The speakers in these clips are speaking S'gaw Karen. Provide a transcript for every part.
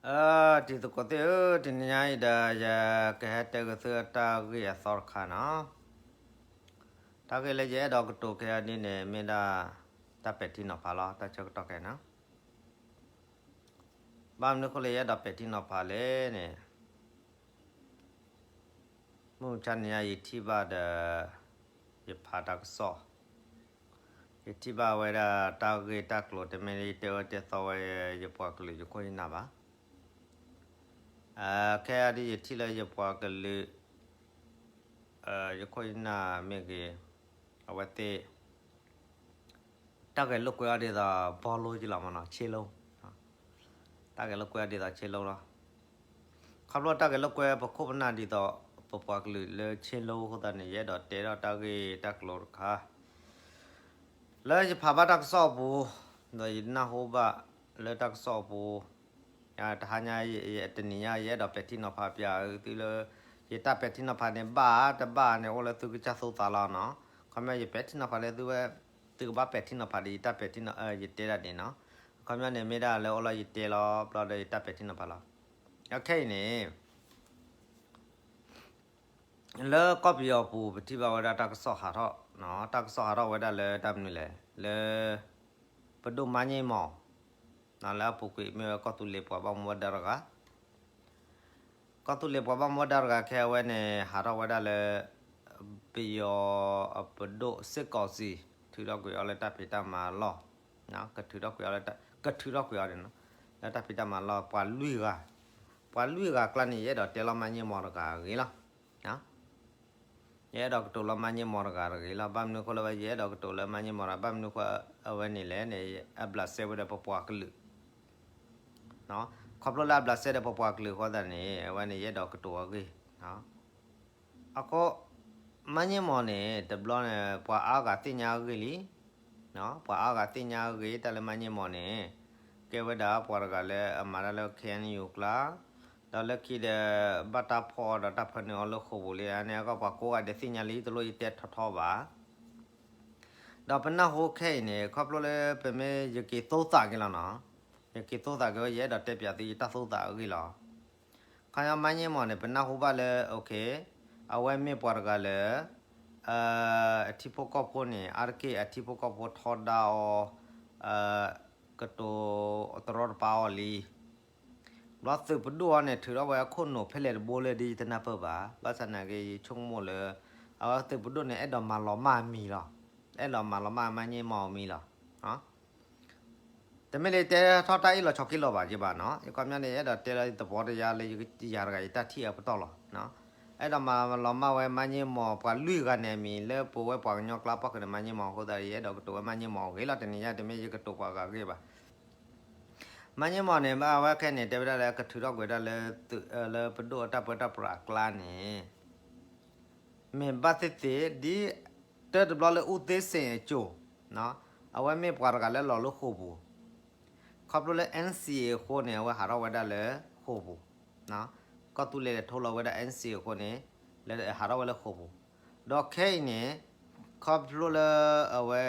အ တံၤသကိးသ့ၣ်ဧၢ, တနံၤညါအံၤဒီး ယကဟဲတဲက့ၤသုတၢ်ဂ့ၢ်အသီတခါနီၤ. တၢ်ဂ့ၢ်လၢယအဲၣ်ဒိးကတိၤခဲအံၤဒ်န့ၣ် မ့ၢ်ဒၣ် တၢ်ပဲာ်ထံနီၤဖးလီၤ, တၢ်ဆၢကတီၢ်ခဲအံၤနီၤ. ဘၣ်မနုၤအဃိလၢယအဲၣ်ဒိးပဲာ်ထံနီၤဖးလဲၣ်န့ၣ် မုၢ်မဆါတနံၤညါ ယထံၣ်ဘၣ်ဒီး ယဖးတၢ်ကစီၣ်, ယထံၣ်ဘၣ်ဝဲဒၣ်တၢ်ဂ့ၢ်တၢ်ကျိၤ တမ့ၢ်လၢယတဲအၢတဲသီဝဲ ယပှၤကလုာ်ယခိၣ်ယနၢ်ဘၣ်. ခဲအံၤဒ်ယထံၣ်လၢယပှၤကလုာ် ယခိၣ်ယနၢ်မ့ၢ်ဂ့ၤ, အဝဲသ့ၣ် တၢ်ဂဲၤလိာ်ကွဲအီၤဒ်သိး ဘီလိကလီၤမနီၤ, ဆ့လိ, တၢ်ဂဲၤလိာ်ကွဲအီၤဒ်သိးဆ့လိလီၤ. ခီဖျိတၢ်ဂဲၤလိာ်ကွဲပခိၣ်ပနၢ်ဒ်သိး ပပှၤကလုာ်လၢဆ့လိအဃိသတးန့ၣ် ယအဲၣ်ဒိးတဲထီၣ်တၢ်ဂ့ၢ်တၢ်ကျိၤတခါ လၢယဖးဘၣ်တၢ်ကစီၣ်အပူၤ, ဒီးယနၢ်ဟူဘၣ်လၢတၢ်ကစီၣ်အပူၤ, တဟါညါ တနံၤညါ ယအဲၣ်ဒိးပဲာ်ထံနီၤဖးပျးသုလၢ ယတၢ်ပဲာ်ထံနီၤဖးန့ၣ် ဘၣ်တဘၣ်န့ၣ် အိၣ်လၢသုကစၢ်သိသးလီၤနီၤ. ခီဖျိယပဲာ်ထံနီၤဖးလၢသုဝဲ, သုကဘၣ်ပဲာ်ထံနီၤဖးဒီးယတၢ်ပဲာ်ထံနီၤ, ယတဲဒၣ်န့ၣ်နီၤ. ခီဖျိန့ၣ်မ့ၢ်ဒၣ်လၢအိၣ်လီၤယတဲလီၤ ဘျီဒီးယတၢ်ပဲာ်ထံနီၤဖးလီၤ. အခဲအံၤန့ၣ် လၢကီၢ်ပယီၤပူၤ ပထံၣ်ဘၣ်ဝဲဒၣ်တၢ်ကစီၣ်ဟးထီၣ်, တၢ်ကစီၣ်ဟးထီၣ်ဝဲဒၣ်လၢတၢ်မနုၤလဲၣ်, လၢ ပဒိၣ်မါန့ၢ်မီၢ်, လၢအပူၤကွံာ်မ့ၢ်ဝဲကီၢ်သူလ့ၤပှၤဘၣ်မူဘၣ်ဒါတဂၤ, ကီၢ်သူလ့ၤပှၤဘၣ်မူဘၣ်ဒါတဂၤခဲအံၤဝဲန့ၣ် ဟးထီၣ်ဝဲဒၣ်လၢ ပယီၤအပဒိၣ် စစ်ကောင်စီ ထုးထီၣ်ကွံာ်အီၤလၢတၢ်ဖံးတၢ်မၤလီၢ်, ကထုးထီၣ်ကွံာ်အီၤလၢ, ကထုးထီၣ်ကွံာ်အီၤန့ၣ် လၢတၢ်ဖံးတၢ်မၤလီၢ် ပှၤလွံၢ်ဂၤ, ပှၤလွံၢ်ဂၤအကျါန့ၣ် ယအဲၣ်ဒိးတဲလီၤမါန့ၢ်မီၢ်တဂၤအဂ့ၢ်လီၤ. ယအဲၣ်ဒိးကတိၤလီၤမါန့ၢ်မီၢ်တဂၤတဂ့ၤလီၤ. ဘၣ်မနုၤအဃိလၢဝဲ ယအဲၣ်ဒိးကတိၤလၢမါန့ၢ်မီၢ်တဂၤ ဘၣ်မနုၤအဃိအဝဲန့ၣ်လဲၣ်န့ၣ် အဘျးစဲဝဲဒီးပပှၤကလုာ်, ခီဖျိလၢအဘျးစဲဒီးပပှၤကလုာ်အဃိသတးန့ၣ် အဝဲန့ၣ် ယအဲၣ်ဒိးကတိၤအဂ့ၢ် အဃိ မါန့ၢ်မီၢ်န့ၣ် တဘျီန့ၣ် ပှၤအါဂၤသ့ၣ်ညါအဂ့ၢ်လံ, ပှၤအါဂၤသ့ၣ်ညါအဂ့ၢ် တၢ်လၢမါန့ၢ်မီၢ်န့ၣ် ကဲဝဲဒၣ်ပှၤတဂၤလၢအမၤတၢ်လၢ KNU ကျါ, ဒီးလၢခံဒီး ဘၣ်တၢ်ဖီၣ်အီၤဒီးတၢ်ဖၢနုာ်အီၤလၢဃိာ်ပူၤလံ, အန့ၣ်အဂီၢ်ပှၤကိးဂၤဒဲးသ့ၣ်ညါလံ တလိၣ်ယတဲထီထီဘၣ်. ဒီးပနၢ်ဟူခဲအံၤန့ၣ် ခီဖျိလၢပမ့ၢ်ယက့ၤသိသးက့ၤလီၤနီၤ, ယက့ၤသိသးက့ၤဝဲ ယအဲၣ်ဒိးတဲပျးသု ယတၢ်သိသးအဂ့ၢ်လီၤ. ခီဖျိမါန့ၢ်မီၢ်န့ၣ် ပနၢ်ဟူဘၣ်လၢ အဝဲမ့ၢ်ပှၤတဂၤလၢ အထံဖိကီၢ်ဖိန့ၣ် အါတက့ၢ်အထံဖိကီၢ်ဖိထီဒါအီၤ ကတိၤတရီတပါအီၤလံ. ဘျီသုးပဒိၣ်အီၤန့ၣ် ထုးထီၣ်ဝဲအခိၣ်နူာ်ဖဲလဲၣ်တဘိလၢဒ်ယတနၢ်ပၢၢ်ဘၣ်. ဘၣ်ဆၣ်သနာ်က့ ယဆိကမိၣ်လၢ အဝဲသုးပဒိၣ်န့ၣ် အဲၣ်ဒိးမၤလီၤမၢ်အမံၤလီၤ. အဲၣ်ဒိးမၤလီၤမၢ်မါန့ၢ်မီၢ်အမံၤလီၤ. တမ့ၢ်လၢတဲထီၣ်တၢ်အ့ၣ်လိာ်ဆိးက့လိာ်ဘၣ်က့ဘၣ်နီၤ. ယခီပညီန့ၣ် အဲၣ်ဒိးတဲလၢသဘီတယါလၢယၤတဂၤယတၢ်ထံၣ်အပတီၢ်လီၤ. အဲၣ်ဒိးမၤလီၤမၢ်ဝဲမါန့ၢ်မီၢ် ပှၤလွံၢ်ဂၤန့ၣ်အမံၤ လၢပဝဲပှၤကညီကျါပှၤဃုာ်န့ၣ် မါန့ၢ်မီၢ်အဃိသတး ယအဲၣ်ဒိးကတိၤဝဲမါန့ၢ်မီၢ်အဂ့ၢ်လီၤ. တနံၤညါတမ့ၢ်ယကတိၤပှၤဂၤအဂ့ၢ်ဘၣ်. မါန့ၢ်မီၢ်န့ၣ် အဝဲခဲအံၤန့ၣ် တဲဝဲဒၣ်လၢကထုးထီၣ်ကွံာ်ဝဲဒၣ်လၢ လၢပဒိၣ်အတၢ်ပၢတၢ်ပြးအကျါန့ၣ် မ့ၢ်ဘၣ်သ့ၣ်သ့ၣ် ဒ်တၢ်တဘျီလၢ ဦးသိန်းစိန် အစိၤ, အဝဲမ့ၢ်ပှၤတဂၤလၢလီၤလၢဃိာ်ပူၤ, ခီဖျိလၢ NCA အဃိန့ၣ် အဝဲဟးထီၣ်ဝဲဒၣ်လၢဃိာ်ပူၤ, ကီၢ်သူလ့ၤလဲၤထိလီၤဝဲဒၣ် NCA အဃိန့ၣ် ဟးထီၣ်ဝဲလၢဃိာ်ပူၤ, ဒီးခဲအံၤန့ၣ် ခီဖျိလၢအဝဲ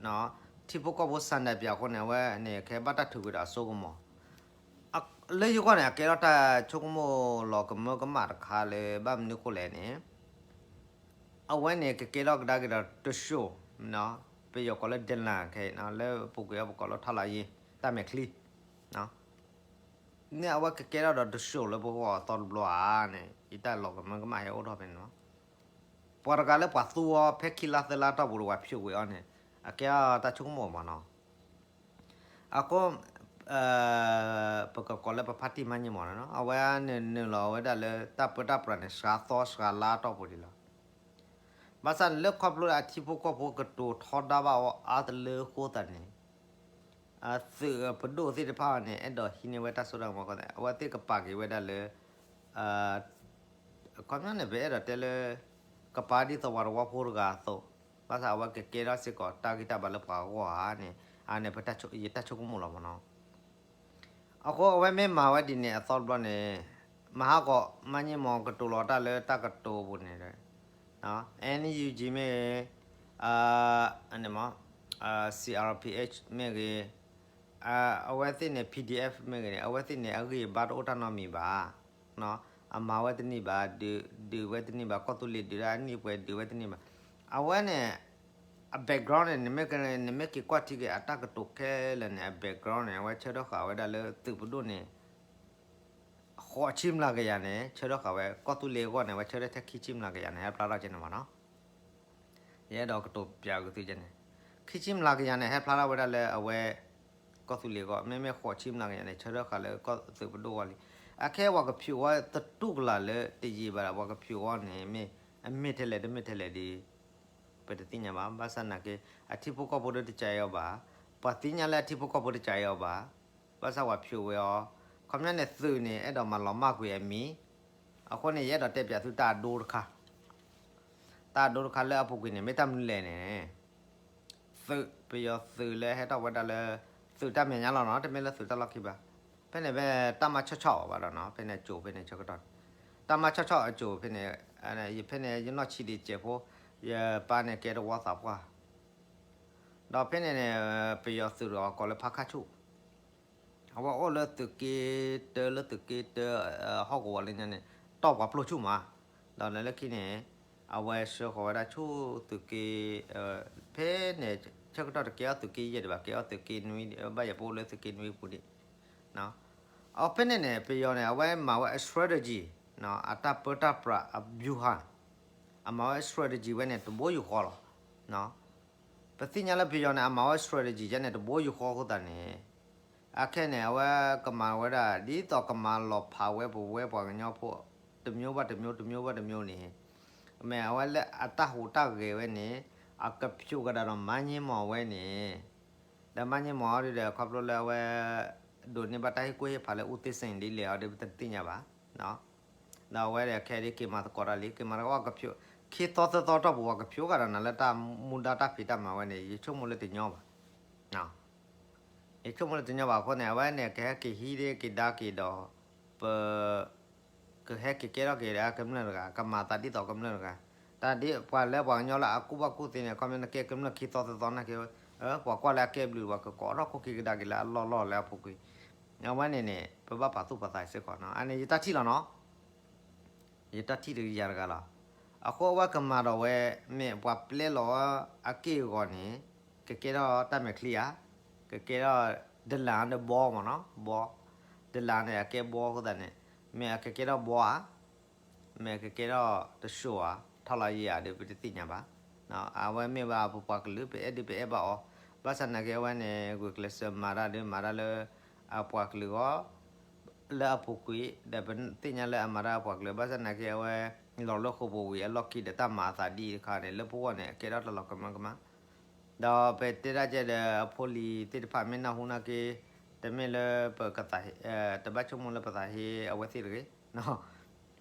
ထံဖိကီၢ်ဖိဆန္ဒပြအဃိန့ၣ် အဝဲန့ၣ် ကဘၣ်တၢ်ထုးကွံာ်ဒီးအစိကမီၤ လၢယဂီၢ်န့ၣ် အကဲထီၣ်တၢ်ဆိကမိၣ်လီၤကမၢကမၣ်တခါလၢ ဘၣ်မနုၤအဃိလဲၣ်န့ၣ် အဝဲန့ၣ် ကကဲထီၣ်ကဒါက့ၤဒီးတၢ်စိၤ, ပယီၤကိးလၢ ဒလန် ခဲအံၤ လၢပူၤကွံာ်အပကိးလၢ ထောက်လှမ်းရေး တၢ်မဲာ်ချံ န့ၣ် အဝဲကကဲထီၣ်ဒီးတၢ်စိၤလၢပဂီၢ်အသီတဘျီဧါန့ၣ် ယတၢ်လီၤကမၢကမၣ်ဟဲအိၣ်ထီၣ်ဖဲန့ၣ်လီၤ. ပှၤတဂၤလၢပှၤသူအီၤဖဲခံလါသၢလါတီၢ်ပူၤဒီးပှၤဖျိးကွံာ်အီၤန့ၣ် အကဲထီၣ်တၢ်ဆိကမိၣ်မးနီၤ. အဃိ ပကကိးလၢပဖါတံၢ်မါန့ၢ်မီၢ်န့ၣ်နီၤ အဝဲန့ၣ်နုာ်လီၤဝဲဒၣ်လၢတၢ်ပၢတၢ်ပြးန့ၣ် စှၤသီစှၤလါတီၢ်ပူၤဒံးလီၤ. ဘၣ်ဆၣ်န့ၣ်လၢခီဖျိလၢအထံဖိကီၢ်ဖိကတိၤထီဒါဘၣ်အီၤအါတလၢအဃိသတးန့ၣ် သုးပဒိၣ်သ့ၣ်တဖၣ်န့ၣ် အဲၣ်ဒိးဟံးန့ၢ်ဝဲတၢ်စိတၢ်ကမီၤအဃိသတး အဝဲသ့ၣ်ကပာ်က့ၤဝဲဒၣ်လၢ ခီပညီန့ၣ် ပအဲၣ်ဒိးတဲလၢ ကပာ်ဒ်သိးပှၤသဝီဖိတဂၤအသိး, ဘၣ်ဆၣ်အဝဲကကဲထီၣ်စ့ၢ်ကီး တၢ်ဂံၢ်တၢ်ဘါလၢပှၤအဂီၢ်ဧါန့ၣ် အန့ၣ် ယတၢ်ဆိကမိၣ်လီၤမးနီၤ. အဃိအဝဲမ့ၢ်မၤဝဲဒ်န့ၣ်အသီတဘျီန့ၣ် မဟါကီး မါန့ၢ်မီၢ်ကတိၤလီၤတၢ်လၢတၢ်ကတိၤပူၤန့ၣ် NUG မ့ၢ်ဂ့ၤ, န့ၣ်မး CRPH မ့ၢ်ဂ့ၤ, အဝဲသ့ၣ်န့ၣ် P D F မ့ၢ်ဂ့ၤန့ၣ် အဝဲသ့ၣ်န့ၣ် အဂံၢ်အဘါတအိၣ်တၢ်နီတမံၤဘၣ်. အမၤဝဲတန့ၢ်ဘၣ်, ဒုးဝဲတန့ၢ်ဘၣ်, ကီၢ်သူလ့ၤဒုးဒၣ်အနံၣ်ပှဲၤဒုးဝဲတန့ၢ်ဘၣ်. အဝဲန့ၣ် အ background န့ၣ် နမ့ၢ်က့ၤကွၢ်ထံက့ၤအတၢ်ကတိၤခဲလၢာ်န့ၣ် အ background န့ၣ် အဝဲဆၢထၢၣ်ဃာ်ဝဲဒၣ်လၢသုးပဒိၣ်န့ၣ် ဃိးဆံမျးကယၤန့ၣ် ဆၢထၢၣ်ဃာ်ဝဲ ကီၢ်သူလ့ၤအဂီၢ်န့ၣ် အဝဲဆၢထၢၣ်ထဲခံဆံမျးကယၤန့ၣ် ဟဲဖျါထီၣ်ကဲန့ၣ်မးနီၤ. ယအဲၣ်ဒိးကတိၤပၠးဂုာ်သုကဲန့ၣ် ခံဆံမျးကယၤန့ၣ် ဟဲဖျါထီၣ်ဝဲဒၣ်လၢအဝဲ ကီၢ်သူလ့ၤအဂီၢ်, မ့မ့ၢ်ဃိးဆံမျးကယၤန့ၣ် ဆၢထၢၣ်ဃာ်လၢကီၢ်သုးပဒိၣ်အဂီၢ်လံ. အခဲပှၤကဖျိးဝဲတတူၢ်ကလာ်လၢတယံာ်ဘၣ်ဒီး ပှၤကဖျိးဝဲန့ၣ် မ့ၢ်အမ့ၢ်ထဲလဲၣ်တမ့ၢ်ထဲလဲၣ်ဒီး ပတသ့ၣ်ညါဘၣ်. ဘၣ်ဆၣ်နာ်က့ အထံဖိကီၢ်ဖိဒီးတကးအီၤဘၣ်, ပှၤသ့ၣ်ညါလၢအထံဖိကီၢ်ဖိတကးအီၤဘၣ်. ဘၣ်ဆၣ်ပှၤဖျိးဝဲအီၤ, ခီပညီန့ၣ်သုးန့ၣ် အဲၣ်ဒိးမၤလီၤမၢ်ကွံာ်အမံၤ, အဃိန့ၣ် ယအဲၣ်ဒိးတဲပၠးသုတၢ်အဒိတခါ တၢ်အဒိတခါလၢအပူၤကွံာ်န့ၣ် မ့ၢ်တၢ်မနုၤလဲၣ်န့ၣ် သုး ပယီၤသုးလၢဟဲထီၣ်ဝဲဒၣ်လၢ သုးတၢ်မဲာ်ညါလီၤနီၤ, တမ့ၢ်လၢသုးတၢ်လီၢ်ခံဘၣ်. ဖဲန့ၣ်ဖဲတၢ်မၤဆီၣ်ဆီၣ်အီၤဘၣ်ဒီးနီၤ, ဖဲန့ၣ်အစိၤဖဲန့ၣ်ဆၢကတီၢ်န့ၣ် တၢ်မၤဆီၣ်ဆီၣ်အစိၤဖဲန့ၣ်, ဖဲန့ၣ်ယနီၢ်ဆံးဒံးစဲးဖိ, ယပၢ်န့ၣ်ကဲတဝီသးပှၢ်, ဒီးဖဲန့ၣ်န့ၣ် ပယီၤသုးတဂၤကိးလၢဖးခၣ်ဆူၣ် အဝဲအိၣ်လၢသုးက့တၢ လၢသုးက့တၢ ဟီၣ်ကဝီၤလၢညါန့ၣ် တီၢ်ပှၤပျိၢ်ဆူၣ်မး, ဒီးလၢခံန့ၣ် အဝဲဆှၢဃီၤဝဲဒၣ်ဆူသုးက့, ဖဲန့ၣ် ဆၢကတီၢ်တကဲထီၣ်သုးက့ယဲၢ်ဒံးဘၣ်, ကဲထီၣ်သုးက့နွံ, ဘၣ်ယဲၢ်ပအိၣ်လၢသုးက့နွံပူၤဒံး, အဖဲန့ၣ်န့ၣ် ပယီၤန့ၣ် အဝဲမၤဝဲအ strategy, အတၢ်ပၢတၢ်ပြးအ ဗျူဟာ, အမၤဝဲအ strategy ဝဲန့ၣ်တဘိယူၢ်ဃီလီၤ. ပသ့ၣ်ညါလၢပယီၤန့ၣ် အမၤဝဲ strategy ယဲန့ၣ် တဘိယူၢ်ဃီအဃိသတးန့ၣ်, အခဲန့ၣ် အဝဲကမၤဝဲဒၣ် ဒ်သိးကမၤလီၤဖးဝဲပဝဲပှၤကညီဖိ တမျိုးဘၣ်တမျိုး, တမျိုးဘၣ်တမျိုးန့ၣ်, မ့ၢ်အဝဲလၢအတၢ်ဟူးတၢ်ဂဲၤဝဲန့ၣ် အကဖျိးကဒါဒီးမၤန့ၢ်မီၢ်ဝဲန့ၣ်, ဒီးမၤန့ၢ်မီၢ်အီၤဒီး ခီဖျိလၢအဝဲ ဒိးန့ၢ်ဘၣ်တၢ်ဟ့ၣ်ကူၣ်ဟ့ၣ်ဖးလၢအူသ့စ့ၣ်ဒ်လဲၣ်အီၤဒီး ပတသ့ၣ်ညါဘၣ်. ဒီးအဝဲဒၣ်ခဲအံၤဒ်က့ၤမၤသကိးတၢ်လံ, က့ၤမၤသကိးကဖျိး, ခံသီသၢသီတီၢ်ပူၤ ပှၤကဖျိးကဒီးနၤလၢတၢ်မူဒါတၢ်ဖံးတၢ်မၤဝဲန့ၣ် ယဆိကမိၣ်လၢတညီဘၣ်. ယဆိကမိၣ်လၢတညီဘၣ်အဃိန့ၣ် အဝဲန့ၣ် ကဟဲက့ၤဟံးဒ့က့ၤဒါက့ၤဒီး ပ ကဟဲက့ၤကဲထီၣ်က့ၤကမျၢၢ်တဂၤ, ကမၤသးဒ်သိးကမျၢၢ်တဂၤ, တၢ်ဒ်ပှၤလၢပှၤကညီလၢအကူၣ်ဘၣ်ကူၣ်သ့န့ၣ် ခီပညီနကဲကမျၢၢ်ခံသီသၢသီနာ်က့, ပှၤကွၢ်လၢအကဲဘျုး ပှၤကကိးထီၣ်ခိၣ်ခံကဒါက့ၤလၢအလီၢ်လီၢ်လၢအပူၤကွံာ်, အဝဲန့ၣ်န့ၣ် ပဘၣ်ပာ်သူၣ်ပာ်သးစ့ၢ်ကီးနီၤ, အန့ၣ်ယတၢ်ထံၣ်လီၤနီၤ. ယတၢ်ထံၣ်တဂ့ၤယၤတဂၤလီၤ. အဃိအဝဲကမၤဒီးဝဲ မ့ၢ်ပှၤပျဲလီၤအက့ၢ်အဂီၤန့ၣ် ကကဲထီၣ်တၢ်မဲာ်ချံဧါ, ကကဲထီၣ် ဒလၣ်ဒီးဘီမ့ၢ်နီၤ, ဘီ, ဒလၣ်န့ၣ် အကဲဘီအဃိသတးန့ၣ် မ့ၢ်အကကဲထီၣ်ဘီဧါ, မ့ၢ်အကကဲထီၣ်တစိၤဧါ, ထီၣ်လီၤယံာ်ဧါဒီး ပတသ့ၣ်ညါဘၣ်. အဝဲမ့ၢ်ဘၣ်ပပှၤကလုာ် ပအဲၣ်ဒုးပအဲၣ်ဘၣ်အီၤ, ဘၣ်ဆၣ်နာ်က့အဝဲန့ၣ် ဂုာ်ကျဲးစၢးမၤတၢ်ဒီး မၤတၢ်လၢ အပှၤကလုာ်အဂီၢ် လၢအပူၤကွံာ် ဒီးပသ့ၣ်ညါလၢအမၤတၢ်အပှၤကလုာ် ဘၣ်ဆၣ်နာ်က့အဝဲ လီၤလၢဃိာ်ပူၤဝံၤအလီၢ်ခံဒီး တၢ်မၤအသးဒ်အံၤတခါန့ၣ် လၢပဂီၢ်န့ၣ် အကဲထီၣ်တၢ်လီၤကမၢကမၣ်, ဒီးပတဲဒၣ်ကဲဒီး အဖိလံၤသ့ၣ်တဖၣ်မ့ၢ်နၢ်ဟူနာ်က့ တမ့ၢ်လၢပကသး တဘၣ်ဆိကမိၣ်လၢပသးဟ့အဝဲသ့ၣ်တဂ့ၤ.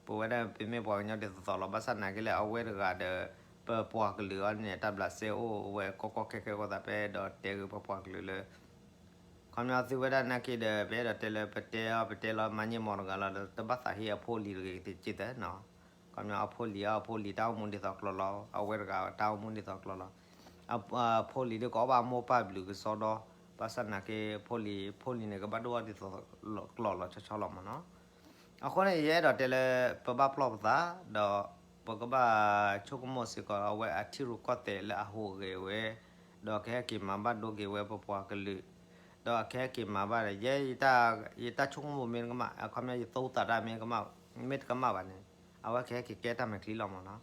ပဝဲဒၣ်ပမ့ၢ်ပှၤကညီဒ်သိးသိးလီၤ. ဘၣ်ဆၣ်နာ်က့လၢအဝဲတဂၤဒီး ပပှၤကလုာ်အံၤန့ၣ် တၢ်ဘျးစဲအိၣ်ဝဲကီကီခဲခဲအဃိသတး ပအဲၣ်ဒိးတဲဂ့ၤပပှၤကလုာ်လၢ ခီပညီသုဝဲဒၣ်နာ်က့ဒီး ပအဲၣ်ဒိးတဲလၢပတဲအီၤ ပတဲလီၤမၤန့ၢ်မီၢ်တဂၤလီၤဒီး တဘၣ်သးဟ့အဖိလံၤတဂ့ၤတက့ၢ်သၢနီၤ. ခီပညီအဖိလံၤအဖိလံၤတၢ်အိၣ်မူဒ်သိးကျိၤလီၤ အဝဲတဂၤ တၢ်အိၣ်မူဒ်သိးကျိၤလီၤ. အဖိလံၤဒ်ကအီၣ်ဘၣ်မိၢ်ပၢ်ဘျုးကစီဒီ, ဘၣ်ဆၣ်နာ်က့ဖိလံၤ ဖိလံၤန့ၣ် ကဘၣ်ဒိၣ်ဘၣ်ဒ်သိးကျိၤလီၤဆီဆီလီၤမ့ၢ်နီၤ. အဃိန့ၣ် ယအဲၣ်ဒိးတဲလၢ ပဘၣ်ပျီၢ်ပသး ဒီးပကဘၣ်ဆိကမိၣ်စ့ၢ်ကီး အဝဲအထံရူၢ်ကီၢ်သဲးလၢအဟူးဂဲၤဝဲ, ဒီးကဟဲက့ၤမၤဘၣ်ဒိက့ၤဝဲပပှၤကလုာ်, ဒီးအကဟဲက့ၤမၤဘၣ်ဒီး ယဲ ယတၢ်ဆိကမိၣ်မ့ၢ်တကမၣ် အခီပညီယသိသးတၢ်မ့ၢ် မ့ၢ်တကမၣ်ဘၣ်န့ၣ် အဝဲကဟဲက့ၤကဲတၢ်မဲာ်ချံလီၤမ့ၢ်နီၤ.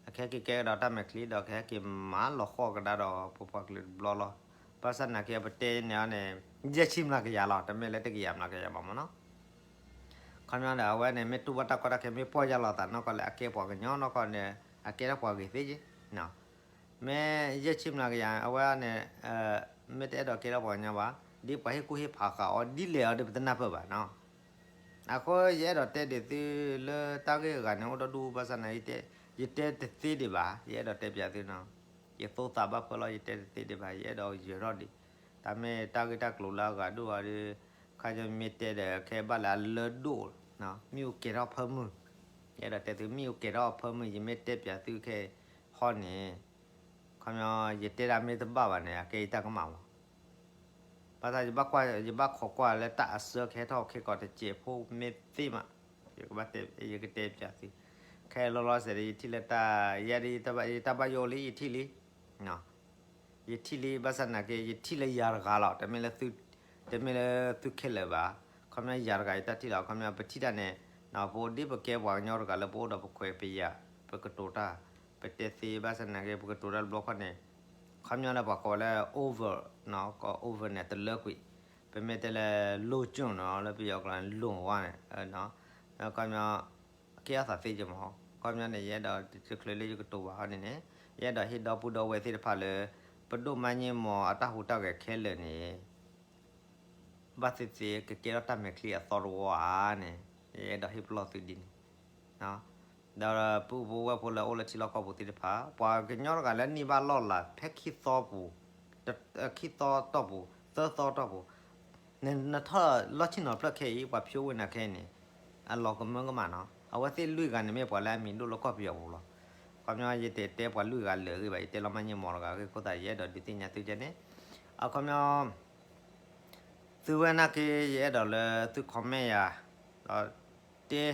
အကဟဲက့ၤကဲကဒီးတၢ်မဲာ်ချံဒီး ကဟဲက့ၤမၤလီၤဃီၣ်ကဒါဒီးပပှၤကလုာ်တဘျီလီၤ. ဘၣ်ဆၣ်နာ်က့အပတဲန့ၣ်အီၤန့ၣ် ယဲၢ်ဆံမျးကယၤလီၤ တမ့ၢ်လၢတကယၤမျးကယၤဘၣ်မ့ၢ်နီၤ. ခီပညီဒီးအဝဲန့ၣ် မ့ၢ်တူၢ်ဘၣ်တၢ်ကီတၢ်ခဲ မ့ၢ်ပီၢ်ယၢ်လီၤသးနီၢ်ကီၢ်လၢအကဲပှၤကညီနီၢ်ကီၢ်န့ၣ် အကဲထီၣ်ပှၤဂ့ၤသ့က့, မ့ၢ်ယဲၢ်ဆံမျးကယၤ အဝဲန့ၣ် မ့ၢ်တအဲၣ်ဒိးကဲထီၣ်ပှၤကညီဘၣ်, ဒ်ပှၤဟ့ၣ်ကူၣ်ဟ့ၣ်ဖးဃာ်အီၤဒ်လဲၣ်အီၤဒီး ပတနၢ်ပၢၢ်ဘၣ်နီၤ. အဃိယအဲၣ်ဒိးတဲဒ်သုလၢတၢ်ဂ့ၢ်အဂၤန့ၣ် အိၣ်ဒီဒူၣ်ဘၣ်ဆၣ်နာ်က့ ယတဲတသ့ဒံးဘၣ်, ယအဲၣ်ဒိးတဲပျးသုနီၤ. ယသိသးဘၣ်ဖၢလီၤ ယတဲတသ့ဒံးဘၣ်, ယအဲၣ်ဒိးယၢၤထီၣ်ဒံး, တၢ်မ့ၢ်တၢ်ဂ့ၢ်တၢ်ကျိၤလၢအဂၤဒိၣ်အီၤဒီး ခါညီမ့ၢ်တဲဒီး ခဲဘၣ်လၢအလၢဒိၣ်, မ့ၣ်အူကဲၤထီၣ်ဖၢမုၢ်, ယအဲၣ်ဒိးတဲသု မ့ၣ်အူကဲၤထီၣ်ဖၢမုၢ် ယမ့ၢ်တဲပျးသုခဲအံၤဟီန့ၣ်, ခီပညီ ယတဲဒၣ်မ့ၢ်တဘၣ်ဘၣ်န့ၣ် အကဲယတၢ်ကမၣ်လီၤ. ဘၣ်ဆၣ်ယဘၣ်ခိးကွၢ်လၢတၢ်အစၢကဟဲထီၣ်ခဲကီးတစဲးဖိမ့ၢ်သ့မး, ယကဘၣ်တဲ, ယကတဲပၠးသု, ခဲလီၤလီၤစဲးဒီး ယထံၣ်လၢတၢ်ယဲဒ် ယတၢ်ဘၣ်ယိၣ်လံ ယထံၣ်လံ, ယထံၣ်လံ ဘၣ်ဆၣ်နာ်က့ ယထံၣ်လၢယၤတဂၤလီၤ, တမ့ၢ်လၢသုခဲလၢာ်ဘၣ်, ခီပညီယၤတဂၤယတၢ်ထံၣ်လီၤ, ခီပညီပထံၣ်တၢ်န့ၣ်, ပအိၣ်ဒ်ပကဲပှၤကညီတဂၤလၢပအိၣ်ဒီးပခွဲးပယာ်, ပကတိၤတၢ်, ပတဲသ့ဘၣ်ဆၣ်နာ်က့ ပကတိၤတၢ်တဘျီဃီန့ၣ်, ခီပညီလၢပှၤကိးဝဲလၢ over, ကိး over န့ၣ် တလၢကွံာ်, ပမ့ၢ်တဲလၢ လိၣ်ကၠိၣ်နီၤ လၢပယီၤကျိာ်န့ၣ် လိၣ်ဝါန့ၣ်, ခီပညီ ကဲအသးသ့ကမး, ခီပညီန့ၣ် ယအဲၣ်ဒိးတချုးလၢယကတိၤဘၣ်ဟီန့ၣ်, ယအဲၣ်ဒိးဟ့ၣ်ဒီပုၢ်ဒီဝဲၢ်သ့ၣ်တဖၣ်လၢ ပဒိၣ်မါန့ၢ်မီၤအတၢ်ဟူးတၢ်ဂဲၤခဲလၢာ်န့ၣ် ဘၣ်သ့ၣ်သ့ၣ်ကကဲထီၣ်တၢ်မဲာ်ချံအသီတဝီဧါန့ၣ်, ယအဲၣ်ဒိးဟ့ၣ်ပလီၢ်သုဒ်န့ၣ်, ဒီးပုၢ်ဖိဝဲၢ်ဖိလၢအအိၣ်လၢထံလီၢ်ကီၢ်ပူၤသ့ၣ်တဖၣ်, ပှၤကညီတဂၤလၢနံၣ်ဘၣ်လီၢ်လၤ ဖဲခံသီပူၤ, ခံသီတီၢ်ပူၤ, သၢသီတီၢ်ပူၤ, နထီၣ်လီၢ်ဆ့ၣ်နီၤဖျၢၣ်ခဲအံၤ ပှၤဖၠိဝဲနၤခဲအံၤန့ၣ်, အလီၤကမၢကမၣ်နီၤ, အဝဲသ့ၣ်လွံၢ်ဂၤန့ၣ်မ့ၢ်ပှၤလၢအမံၤဒိၣ်လၢကီၢ်ပယီၤပူၤလီၤ. ခီပညီယတတဲပှၤလွံၢ်ဂၤလၢာ်အဂ့ၢ်ဘၣ်, ယတဲလီၤမၢ်န့ၢ်မီၤတဂၤအဂ့ၢ်အဃိသတး ယအဲၣ်ဒိးဒုးသ့ၣ်ညါသုကဲန့ၣ်, အခီပညီ သုဝဲနာ်က့ ယအဲၣ်ဒိးလၢသု comment ယၤ, ဒီးတဲ,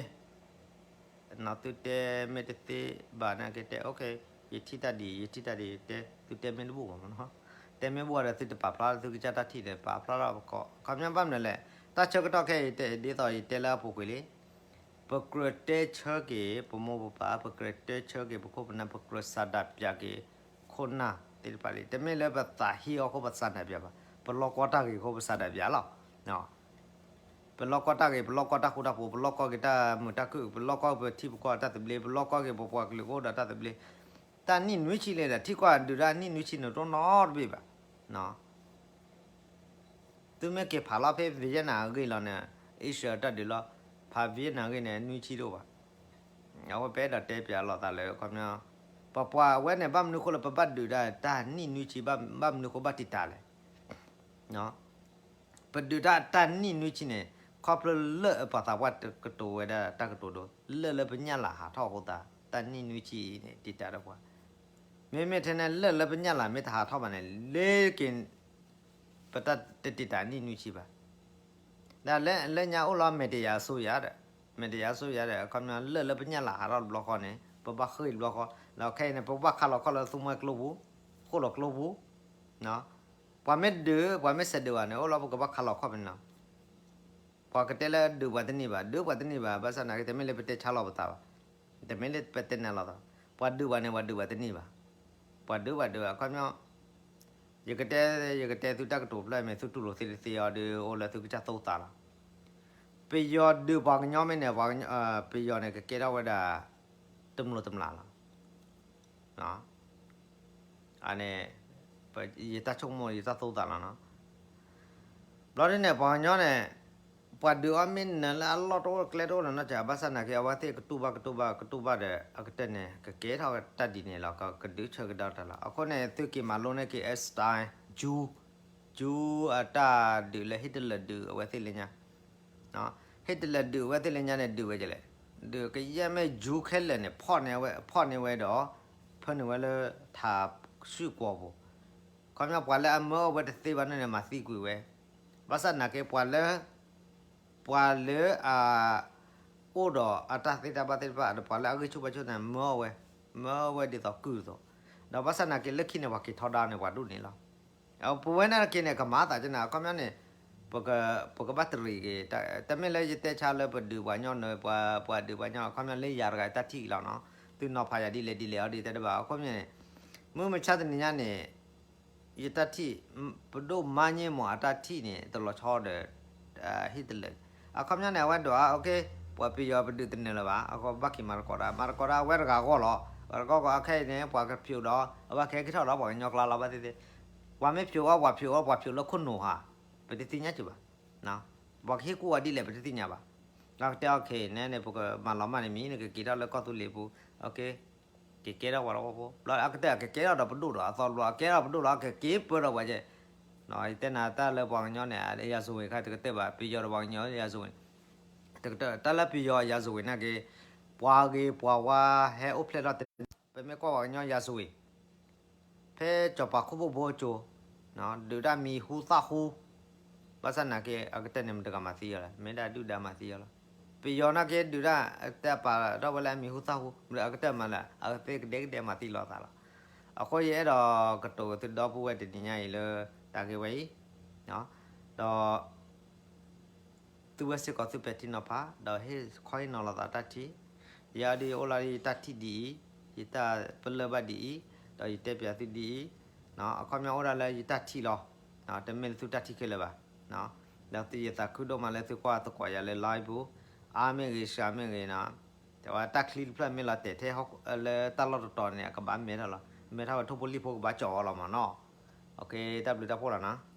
သုတဲမ့ၢ်တသ့ဘၣ်နာ်က့တဲ okay, ယထံၣ်တၢ်ဒ်အံၤ ယထံၣ်တၢ်ဒ်အံၤ တဲ သုတဲမ့ၢ်တဘူၣ်ဘၣ်မနီၤ, တဲမ့ၢ်ဘူၣ်ဒီး သုတပာ်ဖျါသုကစၢ်တၢ်ထံၣ်န့ၣ် ပာ်ဖျါထီၣ်ပကီး, ခီပညီဘၣ်မနုၤလဲၣ်, တၢ်ဆၢကတီၢ်ခဲအံၤ ဒ်သိးယတဲလၢအပူၤကွံာ်လံ ပကြၢးတဲဆၢက့ၤ ပမိၢ်ပပၢ်, ပကြၢးတဲဆၢက့ၤ ပခိၣ်ပနၢ်, ပကြၢးစးဒးပၠးက့ၤ ခိၣ်နၢ်သ့ၣ်တဖၣ်လံ. တမ့ၢ်လၢပသးဟ့အီၤအဃိပစးဒးပၠးဘၣ်, ပလီၢ်ကီတၢ်ဂ့ၤအဃိပစးဒးပၠးလီၤ. ပလီၢ်ကီတၢ်ဂ့ၤ, ပလီၢ်ကီတၢ်ဃူတၢ်ဖိး, ပလီၢ်ကီက့ၤတၢ်မုာ်တၢ်ခုၣ်, ပလီၢ်ကီပထံပကီၢ်တၢ်သဘျ့, ပလီၢ်ကီက့ၤပပှၤကလုာ်ကအိၣ်ဒီးတၢ်သဘျ့, တၢ်နံၣ်နွံဆံလံဒီး ထံကီၢ်ဒုးတၢ်နံၣ်နွံဆံန့ၣ် တအိၣ်နီတဘ့ၣ်ဘၣ်. သုမ့ၢ်က့ၤဖးလီၤဖဲ Vietnam အဂ့ၢ်လီၤန့ၣ်, Asia တၢ်ဒုးလီၤ, ဖး Vietnam အဂ့ၢ်န့ၣ် နွံဆံတအိၣ်ဘၣ်. အဝဲပအဲၣ်ဒိးတဲပၠးလိာ်သးလၢ ခီပညီ, ပပှၤဝဲန့ၣ် ဘၣ်မနုၤအဃိလၢပဘၣ်ဒုးဒၣ်တၢ်နံၣ်နွံဆံ, ဘၣ်မနုၤအဃိဘၣ်တံာ်တာ်လဲၣ်. ပဒုးတၢ်တၢ်နံၣ်နွံဆံန့ၣ် ခီဖျိလၢပှၤသးပှၢ်ကတိၤဝဲဒၣ်တၢ်ကတိၤဒိ, လၢၢ်လၢပညၣ်လၤဟးထီၣ်အဃိသတး တၢ်နံၣ်နွံဆံအံၤန့ၣ် တံာ်တာ်ဒီးပှၤ. မ့မ့ၢ်ထဲန့ၣ် လၢၢ်လၢပညၣ်လၤမ့ၢ်တဟးထီၣ်ဘၣ်န့ၣ် လ့က့ၤ ပတၢ်တတံာ်တာ်နံၣ်နွံဆံဘၣ်. ဒီးလၢညါအိၣ်လီၤ မဲာ်တယၤအစိယၤဒီး, မဲာ်တယၤအစိယၤဒီး ခီပညီလၢၢ်လၢပညၣ်လၤဟးထီၣ်တဘျီဃီန့ၣ် ပဘၣ်ဃ့ၢ်တဘျီဃီ, ဒီးခဲအံၤန့ၣ် ပကဘၣ်ခးလီၤခီၣ်လၢသူမှဲကျိပူၤ, ဃိၣ်လီၤကျိပူၤ, ပှၤမ့ၢ်ဒုး ပှၤမ့ၢ်စဲးဒုးဘၣ်န့ၣ် အိၣ်လီၤပကဘၣ်ခးလီၤခီၣ်ဖဲန့ၣ်လီၤ. ပှၤကတဲလၢဒုးပှၤတန့ၢ်ဘၣ်, ဒုးပှၤတန့ၢ်ဘၣ်, ဘၣ်ဆၣ်နာ်က့ တမ့ၢ်လၢပတဲဆါလီၤပသးဘၣ်, တမ့ၢ်လၢပတဲနၢ်လီၤသး, ပှၤဒုးပှၤန့ၣ် ပှၤဒုးပှၤတန့ၢ်ဘၣ်, ပှၤဒုးပှၤဒုးဘၣ်, ခီပညီ ယကတဲ, ယကတဲသုတၢ်ကတိၤဖျၢၣ် မ့ၢ်သုတူၢ်လိာ်သ့တသ့အီၤဒီး အိၣ်လၢသုကစၢ်သိသးလီၤ. ပယီၤဒုးပှၤကညီမ့ၢ်န့ၣ် ပယီၤန့ၣ် ကကဲထီၣ်ဝဲဒၣ် တမျိးတမျာ်လီၤ. အန့ၣ် ယတၢ်ဆိကမိၣ် ယတၢ်သိသးလီၤနီၤ. ဘျီဒ်န့ၣ် ပှၤကညီန့ၣ် ပှၤဒုးအီၤမ့ၢ်နၢၤလၢအလီၢ်တအိၣ်ကျဲတအိၣ်လၢၤနီတဂၤ ဘၣ်ဆၣ်နာ်က့ အဝဲသ့ၣ်ကတူၢ်ဘၣ်ကတူၢ်ဘၣ်ကတူၢ်ဘၣ်ဒီး အကတၢၢ်န့ၣ် ကကဲထီၣ်တၢ်ဒ်န့ၣ်လီၤ. ကဒုးဆၢကဒါတၢ်လီၤ. အဃိန့ၣ် သုက့ၤမၤလိန့ၢ်က့ၤ Epstein, Jew, Jew အတၢ်ဒုးလၢ Hitler ဒုးအဝဲသ့ၣ်လၢညါ Hitler ဒုးအဝဲသ့ၣ်လၢညါန့ၣ် ဒုးဝဲဒ်လဲၣ်, ဒုးကယဲၢ်မ့ၢ် Jew ခဲလၢာ်န့ၣ် ဖီၣ်န့ၢ်ဝဲ, ဖီၣ်န့ၢ်ဝဲဒီး ဖၢန့ၢ်ဝဲလၢထးစုၣ်ကွီၤပူၤ, ခီပညီပှၤလၢအမၢအီၣ်ဝဲတသ့ဘၣ်န့ၣ်န့ၣ် မၤသံကွံာ်ဝဲ, ဘၣ်ဆၣ်နာ်က့ပှၤလၢ ပှၤလၢအ အိၣ်ဒီးအတၢ်သ့တၢ်ဘၣ်သ့ၣ်တဖၣ် ဒီးပှၤလၢအဂံၢ်ဆူၣ်ဘါဆူၣ်န့ၣ် မၢအီၣ်ဝဲ, မၢအီၣ်ဝဲဒ်သိးကုၢ်အသိး, ဒီးဘၣ်ဆၣ်နာ်က့လၢခံန့ၣ် ပှၤက့ၤထီဒါန့ၣ် ပှၤဒိၣ်န့ၣ်လီၤ. ပဝဲနာ်က့န့ၣ် ကမၤသးကနၤ အခီပညီန့ၣ် ပကဘၣ်တရံးက့ၤ, တမ့ၢ်လၢယတဲဆါလၢပဒုးပှၤကညီန့ၣ် ပှၤဒုးပှၤကညီ အခီပညီလၢယၤတဂၤတၢ်ထံၣ်လီၤနီၤ, သုနီၤဖးယၤဒ်လဲၣ်ဒ်လဲၣ်အီၤဒ်တဲတဘၣ် အခီပညီန့ၣ် မုၢ်မဆါတနံၤညါန့ၣ် ယတၢ်ထံၣ်, ပဒိၣ်မါန့ၢ်မီၤအတၢ်ထံၣ်န့ၣ် တလီၤဆီဒီး Hitler, အခီပညီန့ၣ် အဝဲဒိး okay, ပှၤပယီၤပဒုးတနၢၤလၢၤဘၣ်, အဃိဘၣ်က့ၤမၤသကိးတၢ်, မၤသကိးတၢ်အဝဲတဂၤအဂီၢ်လီၤ, မၤသကိးအခဲအံၤန့ၣ် ပှၤကဖျိးဒီး အဝဲကဟဲက့ၤထီၣ်ဒီးပှၤကညီကျါလီၤ ဘၣ်သ့ၣ်သ့ၣ်, ပှၤမ့ၢ်ဖျိးအီၤ ပှၤဖျိးအီၤ ပှၤဖျိးလၢခိၣ်နူာ်ဧါ, ပတသ့ၣ်ညါစ့ၢ်ဘၣ်, ပှၤကဟ့ၣ်ကူၣ်အီၤဒ်လဲၣ် ပတသ့ၣ်ညါဘၣ်, ဒီးကတဲ okay နဲန့ၣ် ပကမၤလီၤမၢ်န့ၣ်မံၤ နကက့ၤထီၣ်လၢကီၢ်သူလ့ၤပူၤ, okay ကကဲထီၣ်ပှၤတဝီဖိ, ဘျီအကတၢၢ် အကကဲထီၣ်ဒီးပဒိၣ်ဒီးအသီတဘျီ, အကဲထီၣ်ပဒိၣ်လီၤ အကက့ၤပၢဒီးပှၤကဲ, ယတဲနၤတၢ်လၢပှၤကညီန့ၣ် ရာဇဝင်ခါ တကတၢၢ်ဘၣ်, ပယီၤဒီးပှၤကညီ ရာဇဝင်, တကတၢၢ် တၢ်လၢပယီၤ ရာဇဝင် နာ်က့, ပှၤဂ့ၤပှၤဝါဟဲအိၣ်ဖျဲၣ်ထီၣ်တ, ပမ့ၢ်ကွၢ်ပှၤကညီ ရာဇဝင်, ဖဲစီၤပၤခိၣ်ဖိဘိကၠိ, ဒုးတၢ်မံၤဟူသၣ်ဟူ, ဘၣ်ဆၣ်နာ်က့ အကတၢၢ်န့ၣ် မတၤတဂၤမၤသံအီၤလဲၣ်, မ့ၢ်ဒၣ်ဒုၣ်ဒါမၤသံအီၤလီၤ. ပယီၤနာ်က့ဒုၣ်ဒါ တၢ်ပာ်ထီၣ်ဝဲလၢအမံၤဟူသၣ်ဟူ, အကတၢၢ်မၤလၢ အဝဲသ့ၣ်ကဒဲကဒဲမၤသံလိာ်သးလီၤ. အဃိယအဲၣ်ဒိးကတိၤသုဒီပုၢ်ဝဲၢ်တနံၤညါအံၤလၢ တၢ်ဂ့ၢ်ဝဲအံၤ, ဒီး သုဝဲစ့ၢ်ကီးသုပဲာ်ထံနီၤဖး ဒီးဟ့ၣ်ခီဟ့ၣ်နီၤလိာ်သးတၢ်ထံၣ်, ယဲဒ်ယအိၣ်လီၤဒ်ယတၢ်ထံၣ်ဒ်အံၤ, ယတၢ်ပလၢၢ်ဘၣ်ဒ်အံၤ, ဒီးယတဲပၠးသုဒ်အံၤ, အခီပညီအိၣ်ဒၣ်လၢယတၢ်ထံၣ်လီၤ. တမ့ၢ်လၢသုတၢ်ထံၣ်ခဲလၢာ်ဘၣ်. ဒီးယသးခုဒိၣ်မးလၢသုကွၢ်သကိးယၤလၢ live ပူၤ, အါမ့ၢ်ဂ့ၤ စှၤမ့ၢ်ဂ့ၤနီၤ, တဲဝဲတၢ်ချံတဖျၢၣ်မ့ၢ်လီၤတဲာ်ထဲလၢတၢ်လီၢ်တတီၤန့ၣ် အကဘၣ်မဲထီၣ်လီၤ. မဲထီၣ်ဝဲထိၣ်ဖိလံၣ်ဖိကဘၣ်ကၠီၤအီၤလီၤမးနီၤ. တၢ်ဘျုးတၢ်ဖှိၣ်လီၤနီၤ.